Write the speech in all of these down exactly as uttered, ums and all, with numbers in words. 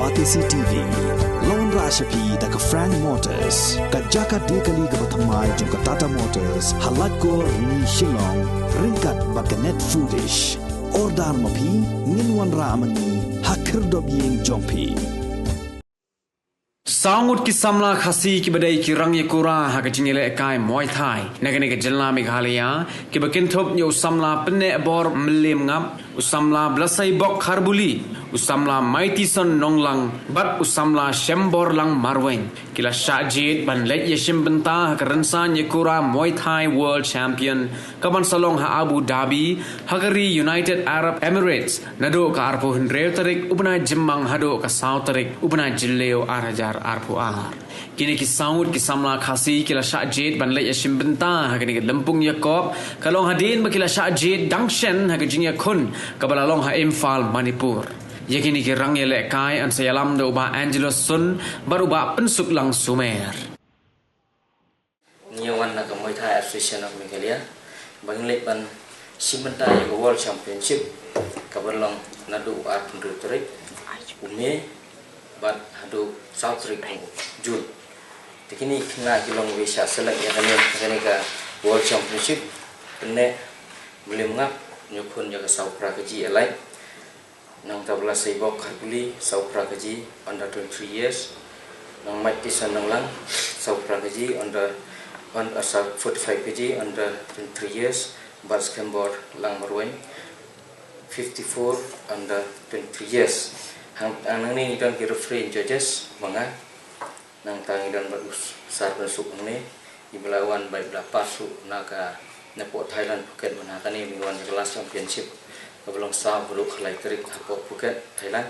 Batesi T V. La wanrah sha phi da ka Frank Motors, ka jaka die kali kaba thymmai jong ka Tata Motors, ha Laitkor Rni Shillong, ryngkat bad ka Net Foodish. Order ma phi, ngin wanrah ma ngi ha khyrdop ïing jong phi. Saw ngut ki samla Khasi kiba dei ki rangiakura ha ka jingïalehkai Muay Thai na kane ka jylla Meghalaya, kiba kynthup ïa u samla Pynehbor Mylliemngap, u samla Blaiseibok Kharbuli, u samla Maitison Nonglang bad u samla Shemborlang Marwein, ki la shah jied ban leit ïashim bynta ha ka rynsan ïakura Muay Thai World Champion kaban sa long ha Abu Dhabi, ha ka ri United Arab Emirates, naduh ka arphew hynriew tarik u bnai Jymmang haduh ka saw tarik u bnai Jylliew ar hajar arphew ar. Kine ki saw ngut ki samla Khasi ki la shah jied ban leit ïashim bynta ha kane ka lympung ïakop, ka long hadien ba ki la shah jied dang shen ha ka jingïakhun kaba la long ha Imphal, Manipur. Ïa kine ki rangialehkai yn sa ïalam da u Bah Angelus Sun bad u Bah Pynsuklang Sumer. Ngi wan na ka Muay Thai Association of Meghalaya ba ngin leit ban shim bynta ïa ka World Championship kaban long naduh u arphew hynriew tarik u May bad haduh saw tarik u June. Te kine ki khynnah ki long kiba shah select ïa kane, ïa kane ka World Championship. Pyneh Mylliemngap, un ïakhun ïa ka saw phra kg light. Nangta Blaiseibok Kharbuli, saw phra kg, under twenty-three years. Nang Maitison Nonglang, saw phra kg, under, un-, uh, saw, forty-five kg, under twenty-three years. Bad Shemborlang Marwein, fifty-four, under twenty-three years. Hang, hang nangne ngi don ki referee judges ba nga. Nangta ngi don bad u Sar Pynsuk hangne, iba la wan bad iba la pass ruh na ka, napoh Thailand, Phuket, mynta kane ngi wan ïa ka last championship kaba long saw haduh khatlai tarik hapoh Phuket, Thailand.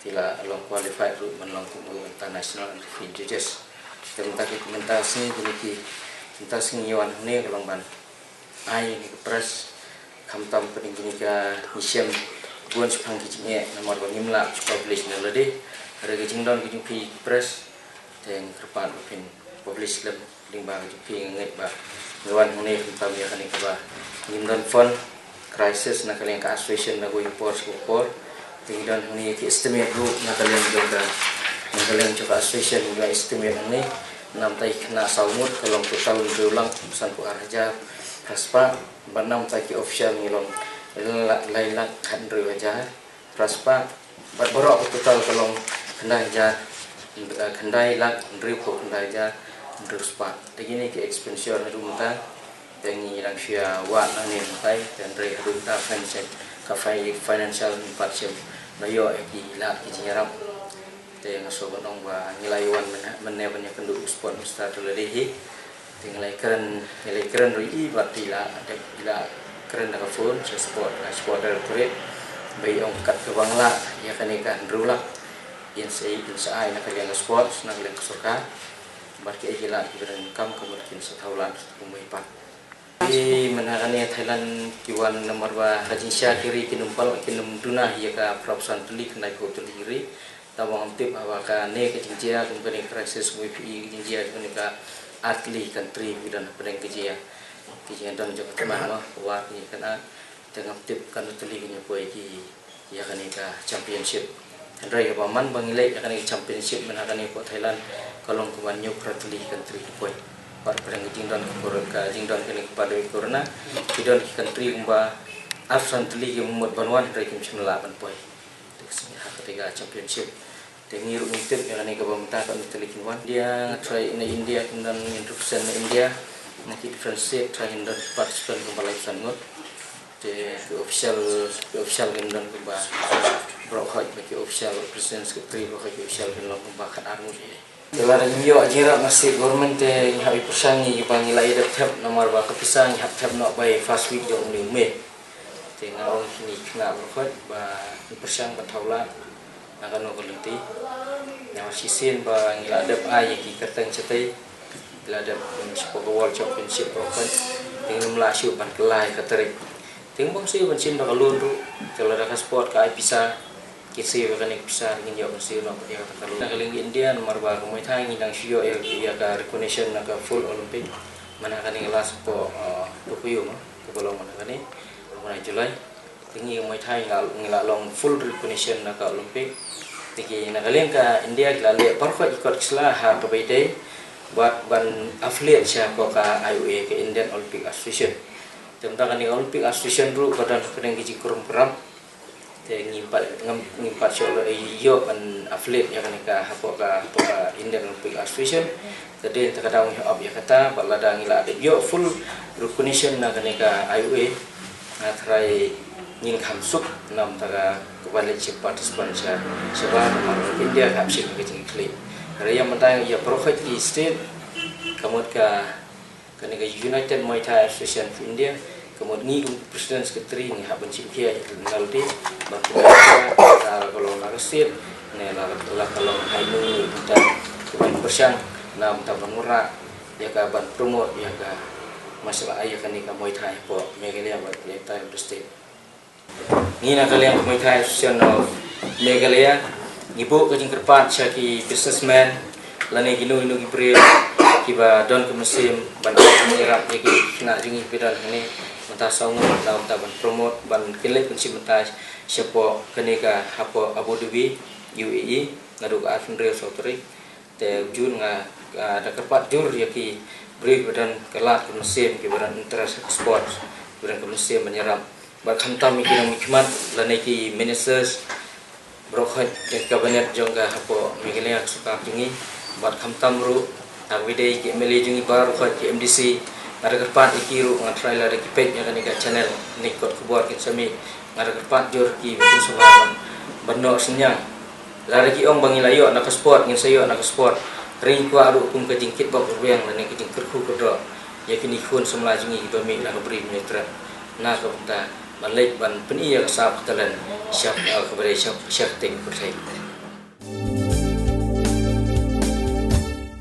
Te la long qualified ruh ban long kum u international and referee judges. Te mynta ki, mynta sngi kine ki, mynta sngi ngi wan hangne ka long ban ai ïa ka press, khamtam pat ïa kine ka ngi shem bun shaphang ki jingeh namar ba ngim lah ban publish na lade. Hynrei ka jingdon ka jong phi ki press, te ngi kyrpad ba phin publish lem lyngba ka jong phi. Nga ngeit ba ngi wan hangne khamtam ïa kane kaba ngim don fund crisis na ka liang ka association na kawei ka por sha kawei ka por. Te ngi don hangne ki estimate ruh na ka liang jong ka, na ka liang jong ka association ngi la estimate hangne. Namta ki khynnah saw ngut ka long total hynriew lak sanphew ar hajar phra spah. Bad namta ki official ngi long lai lak, lai lak khathynriew hajar phra spah. Bad baroh ka total ka long khyndai hajar, eh, khyndai lak hynriewphew khyndai hajar hynriew spah. Te kine ki expenditure haduh mynta, te ngi dang shu ïa wad nangne mynta, te hynrei haduh mynta financial, ka fi-, financial ngi pat shym la ïoh ïa ki lad ki jingïarap. Te nga sngew ban ong ba ngi la ïa wan mynne, mynne ban ïakynduh u sport minister te lade hi. Te ngi la ïakren, ngi la ïakren ruh ïa i bad i la, i la kren da ka phone sha sport, ka sport directorate. Ba i ong kat kaba nga lah ïa kane ka hynriew lak, in sa, in sa ai na ka liang ka sport, na ka liang ka sorkar. Bad kiei kiei ki lad kiba donkam ka mut kin sa thaw lad kumba i pat. Ki mynta kane Thailand ki wan namar ba ka jingshisha ki ri kin ym pal, kin ym duna ïa ka phra phew san tylli, khyndai phew tylli ki ri. Tang ba ngam tip haba kane ka jingjia kum kane ka crisis, kum phi i ka jingjia kum kane ka ar tylli ki country ki don hapdeng ka jia. Ki jingdon jong ka thma ma ka war ki kane. Te ngam tip katno tylli kin ïa poi ki ïa kane ka championship. Hynrei kaba man ba ngi leit ïa kane ka championship mynta kane hapoh Thailand, ka long kumba hynñiew phra tylli ki country ki poi. Bad hapdeng ka jingdon ka kor-, ka jingdon kane ka pandemic corona, ki don ki country kumba ar phew san tylli ki mut ban wan hynrei kim shym lah ban poi. Te ka sngi ha kata ka championship. Te ngi ruh ngim tip ïa kane kaba mynta katno tylli kin wan. India, nga try na India, kin don, ngin represent na India. Na ki different state, try ngin don participant kumba lai phew san ngut. Te ki official, ki official kin don kumba baroh khoit, ba ki official, president, secretary, baroh khoit ki official kin long kumba khatar ngut. Te lada ngim ïoh jingïarap na state government te ngi hap ïa pyrshang ïa kiba ngi la ïa dep thep namar ba ka pisa ngi hap thep noh by first week jong une u May. Te nga ong kine ki khynnah baroh khoit ba ngi pyrshang ban thaw lad na kano ka lynti. Namar shisien ba ngi la dep ai ïa ki kyrteng shatei, ngi la dep, um, shapoh ka World Championship baroh khoit. Te ngim lah shuh ban kylla ïa ka tarik. Te ngim shuh ban shim da ka loan ruh. Te lada ka sport ka ai pisa, ki siew ïa kane ka pisa, ngin ïoh ban siew noh ïa kata ka loan. Na ka liang ka India namar ba ka Muay Thai ngi dang shu ïoh ïa, ïa ka recognition na ka full Olympic. Mynta kane ka last hapoh, uh, Tokyo ma, kaba long mynta kane, mynta July. Te ngi ka Muay Thai ngi la, ngi la long full recognition na ka Olympic. Te ki na ka liang ka India ki la leh baroh ki kot ki sla ha kaba ïadei bad ban affiliate sha ka I O A, ka Indian Olympic Association. Te mynta kane ka Olympic Association ruh ka don ka dang ki jingkurum kuram. Te ngim pat ngam ngim pat shuh ïoh ban affiliate ïa kane ka hapoh ka hapoh ka Indian Olympic Association. Te dei te ka dang ïoh ap ïa kata bad lada ngi la dep ïoh full recognition na kane ka I O A, nga trai ngin kham suk namar ta ka ka ban leit sha participant sha sha ba namar India ka hap shim ka jingkhlei. Hynrei ïa mynta ïa baroh ki state ka mut ka kane ka United Muay Thai Association of India, ka mut ngi kum president secretary ngi hap ban shim khia ïa ka naldi ban pynbna la ka long la ka state ne la la ka long hai nu ni ta ka ban pyrshang namar ta ban murah ïa ka ban promote ïa ka martial art ïa kane ka Muay Thai hapoh Meghalaya bad ïa ka entire state. Ngi na ka liang ka Muay Thai Association of Meghalaya ngi buh ka jingkyrpad sha ki businessman lane kino kino ki briew kiba don ka mynsiem ban ïarap ïa ki khynnah jong ngi kiba don hangne mynta saw ngut na mynta ban promote ban kin leit ban shim bynta shapoh kane ka hapoh Abu Dhabi, U A E, naduh ka arphew hynriew saw tarik. Te u Jun nga, ah, da kyrpad jur ïa ki briew kiba don ka lad ka mynsiem kiba don interest ha ka sport, kiba don ka mynsiem ban ïarap. Bad khamtam ïa ki nongmihkhmat lane ki ministers baroh ïa ka cabinet jong ka hapoh Meghalaya ka sorkar jong ngi. Bad khamtam ruh ha kaba ïadei ki M L A jong ngi baroh ki M D C, nga da kyrpad ïa ki ruh nga trai lada ki peit ïa kane ka channel ne kot khubor kin sa mih, nga da kyrpad jur ki ba kin sa ban ban noh synñiang. Lada ki ong ba ngi la ïoh na ka sport, ngin sa ïoh na ka sport. Hynrei ngi kwah ruh kum ka jingkitbok rwiang lane ka jingkyrkhu kyrdoh ïa kine ki khun samla jong ngi kiba mih na ka bri mynmiet. Na ka bynta ban leit ban pyni ïa ka sap ka talent sha, eh, kaba dei sha, sha katei ka pyrthei.